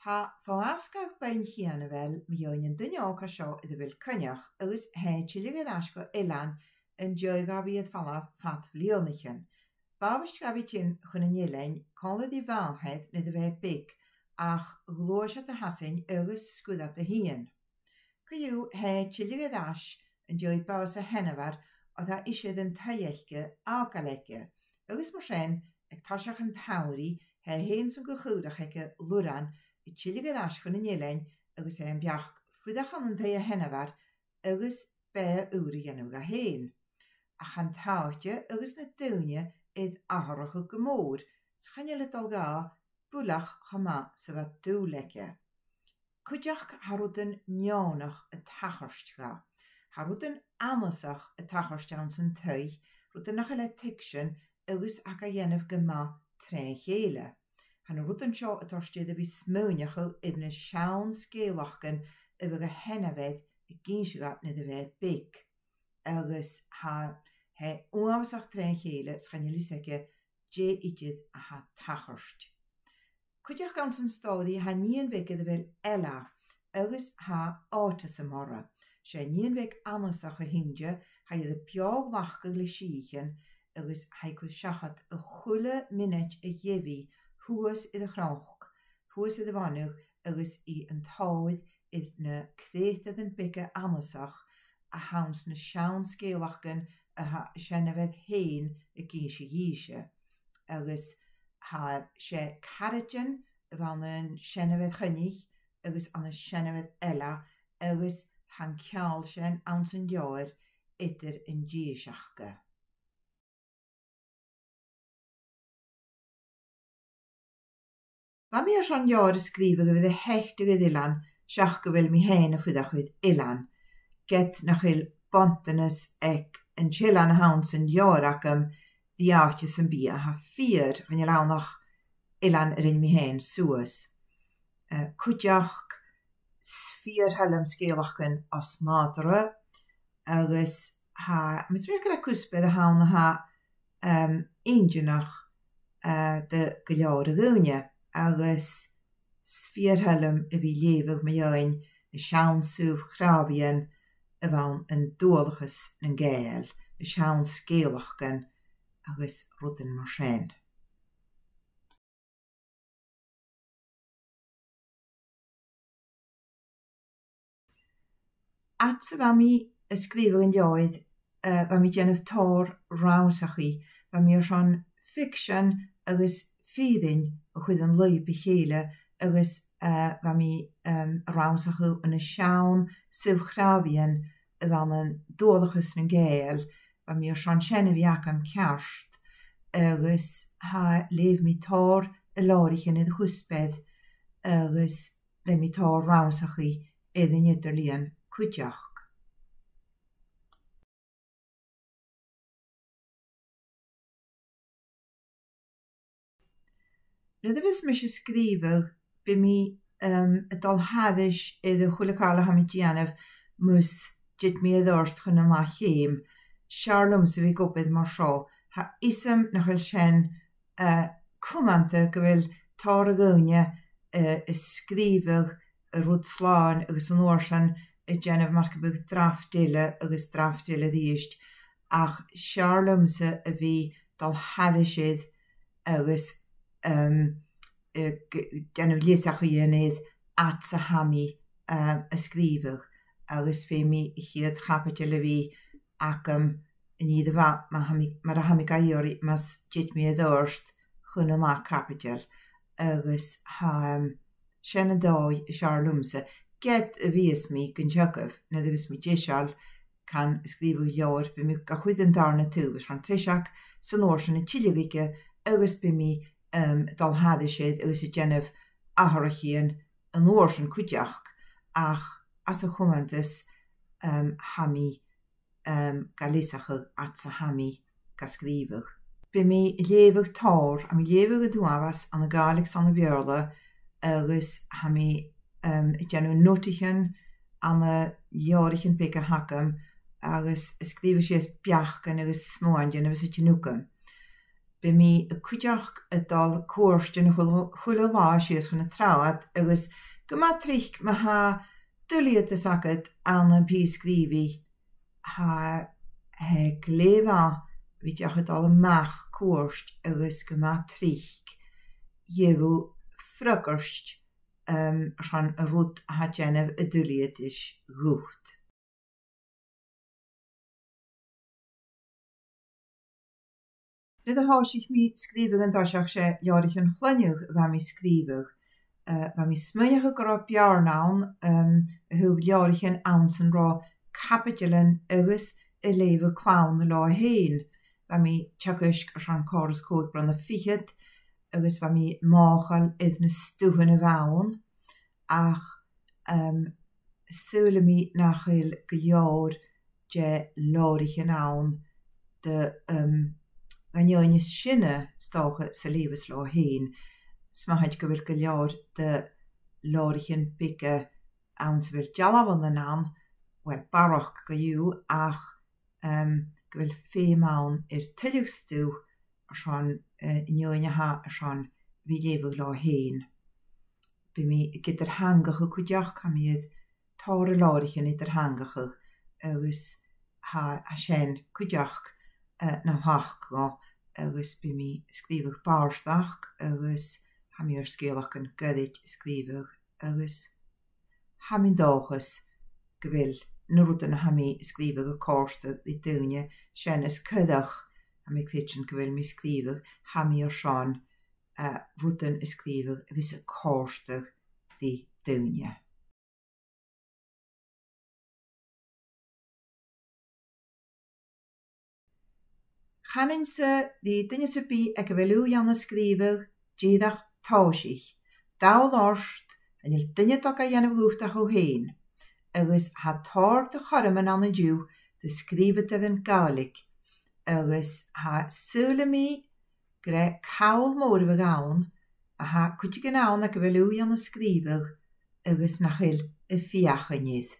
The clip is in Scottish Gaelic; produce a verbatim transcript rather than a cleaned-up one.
Tha fo-asgaidh beinn chianaibheil mu dheidhinn an duine òg seo air a bheil Coinneach agus tha e a' tilleadh air ais gu eilean an dèidh dha a bhith air falbh fad bhliadhnaichean. B' àbhaist dha a bhith tighinn chun an eilein còmhla ri a mhàthair nuair a bha e beag, ach ghluais iad a Shasainn agus sguir iad a thighinn. Co-dhiù, tha e a' tilleadh air ais an dèidh bàs a sheanmhar, oir tha ise air an taigh aice fhàgail aige, agus mar sin, aig toiseach an t-samhraidh, tha e fhèin 's an co-chùram aige, Luran, a' tilleadh air ais chun an eilein agus e am beachd fuireach ann an taigh a sheanmhar agus beatha ùr a dhèanamh dha fhèin. Ach tha an t-àite agus na daoine air atharrachadh gu mòr, 's chan eil a' dol dha buileach cho math 's a bha dùil aige. Cuideachd tha rudan neònach a' tachairt dha. Tha rudan annasach a' tachairt anns an taigh, rudan nach eil e a' tuigsinn agus a tha ga dhèanamh gu math troimh-a-chèile. Tha na rudan seo a' toirt air a bhith a' smaoineachadh air na seann sgeulachdan a bha a sheanmhair ag innse dha nuair a bha e beag. Agus tha, tha e uabhasach troimh-a-chèile, 's chan eil fhios aige dè idir a tha a' tachairt. Cuideachd anns an stòiridh tha nighean bheag air a bheil Ella agus tha àite-sa oirre. 'S e nighean bheag annasach a th' innte, tha i air a beò-ghlacadh le sìthichean agus tha i a' cur seachad a h-uile mionaid a gheibh i shuas air a' chnoc, shuas air a' mhonadh agus i an tòir air na creutairean beaga annasach a th' anns na seann sgeulachdan a tha a seanmhair fhèin ag innse dhìse. Agus tha, 's e caraidean a bh' ann an seanmhair Choinnich agus ann an seanmhair Ella, agus tha an ceangal sin anns an leabhar eadar an dithis aca. Bha mi airson leabhar a sgrìobhadh a bha air a theachdadh air eilean, seach gu bheil mi fhèin a' fuireach air eilean, ged nach eil buntanas aig an t-eilean a th' anns an leabhar agam ri àite sam bith a tha fìor, chan eil ann ach eilean a rinn mi fhèin suas. Eh, cuideachd, 's fìor thoil leam sgeulachdan os-nàdarra, agus tha, tha mi a' smaoineachadh gur e cuspair a th' ann a tha, em, inntinneach, eh, do gu leòr de dhaoine, agus 's fìor thoil leam a bhith a' leughadh mu dheidhinn na seann saobh-chràbhaidhean a bh' ann an dualchas nan Gàidheal, na seann sgeulachdan agus rudan mar sin. Fhad 's a bha mi a' sgrìobhadh an leabhair, eh, bha mi a' dèanamh tòrr rannsachaidh, bha mi airson ficsean agus fìrinn a chur an lùib a chèile agus, eh, bha mi, em, a' rannsachadh na seann saobh-chràbhaidhean a bh' ann an dualchas nan Gàidheal, bha mi airson sin a bhith agam ceart, agus tha, leugh mi tòrr leabhraichean air a' chuspair, agus rinn mi tòrr rannsachaidh air an eadar-lìon cuideachd. Nuair a bhios mise a' sgrìobhadh, bidh mi, em, a' dol thairis air a h-uile càil a tha mi a' dèanamh mus tèid mi air adhart chun an ath cheum. 'S fheàrr leamsa a bhith ag obair mar seo. Tha fhios agam nach eil sin, eh, cumanta gu bheil tòrr dhaoine, eh, a' sgrìobhadh an rud slàn agus an uair sin a' dèanamh mar gum biodh drafft eile agus drafft eile a-rithist, ach 's fheàrr leamsa a bhith a' dol thairis air agus, em, eh, g-, dèanamh leasachaidhean air fhad 's a tha mi, eh, a' sgrìobhadh, agus feumaidh a' chiad chaibideil a bhith agam an ìre mhath, ma tha mi, mar a tha mi ga iarraidh, mus tèid mi air adhart chun an ath chaibideil, agus tha, em, sin an dòigh as fheàrr leamsa, ged a bhios mi gun teagamh, nuair a bhios mi deiseil, can sgrìobhadh leabhar, bidh mi ga chur an dàrna taobh, is ron treis aig, 's an uair sin a' tilleadh thuige, agus bidh mi, em, a' dol thairis air agus a' dèanamh atharraichean an uair sin cuideachd, ach anns a' chumantas, em, tha mi, em, ga leasachadh fhad 's a tha mi ga sgrìobhadh. Bidh mi a' leughadh tòrr, tha mi a' leughadh an t-uabhas ann an Gàidhlig 's ann am Beurla, agus tha mi, em, a' dèanamh notaichean ann an leabhraichean beaga a th' agam, agus a' sgrìobhadh sìos beachdan agus smuaintean a bhios a' tighinn thugam. bidh mi cuideachd a' dol cuairt a h-uile, a h-uile là sìos chun an t-sràid, agus gu math tric ma tha duilgheadas agad ann am pìos sgrìobhaidh, tha e glè mhath a bhith dìreach a' dol a-mach cuairt agus gu math tric gheibh thu freagairt, um, airson an rud a tha a' dèanamh an duilgheadais dhut. Nuair a thòisich mi sgrìobhadh an toiseach, 's e leabhraichean chloinne a bha mi sgrìobhadh. Eh, bha mi a' smaoineachadh gun robh beàrn ann, em, a thaobh leabhraichean anns an robh caibideilean agus a' leughadh clann leotha fhèin. Bha mi a' teagasg airson còrr is còig bliadhna fichead, agus bha mi mothachail air na stuthan a bh' ann, ach, em, saoilidh mi nach eil gu leòr de leabhraichean ann do, em, dhan fheadhainn as sine, 's dòcha, 's a leughas leotha fhèin. 'S mathaid gu bheil gu leòr de leabhraichean beaga anns a bheil dealbhan ann, uill, barrachd co-dhiù, ach, em, gu bheil feum ann air tuilleadh stuth airson, eh, an fheadhainn a tha airson a bhith a' leughadh leotha fhèin. Bidh mi ag eadar-theangachadh cuideachd, tha mi air tòrr leabhraichean eadar-theangachadh, agus tha, tha sin cuideachd, eh, na thlachd dhomh, agus bidh mi a' sgrìobhadh bàrdachd, agus tha mi air sgeulachdan goirid a sgrìobhadh, agus tha mi an dòchas gu bheil na rudan a tha mi a' sgrìobhadh a' còrdadh ri daoine. Sin as coireach, tha mi a' creidsinn, gu bheil mi a' sgrìobhadh, tha mi airson, eh, rudan a sgrìobhadh a bhios a' còrdadh ri daoine. Chanainn-sa ri duine sam bith aig a bheil ùidh ann an sgrìobhadh dìreach tòisich. Dall ort, chan eil duine a' dol ga dhèanamh dhut ach thu fhèin. Agus tha tòrr de chothroman ann an-diugh do sgrìobhadairean Gàidhlig. Agus tha, saoilidh mi gur e call mòr a bhiodh ann, ma tha cuideigin ann aig a bheil ùidh ann an sgrìobhadh agus nach eil a' feuchainn air.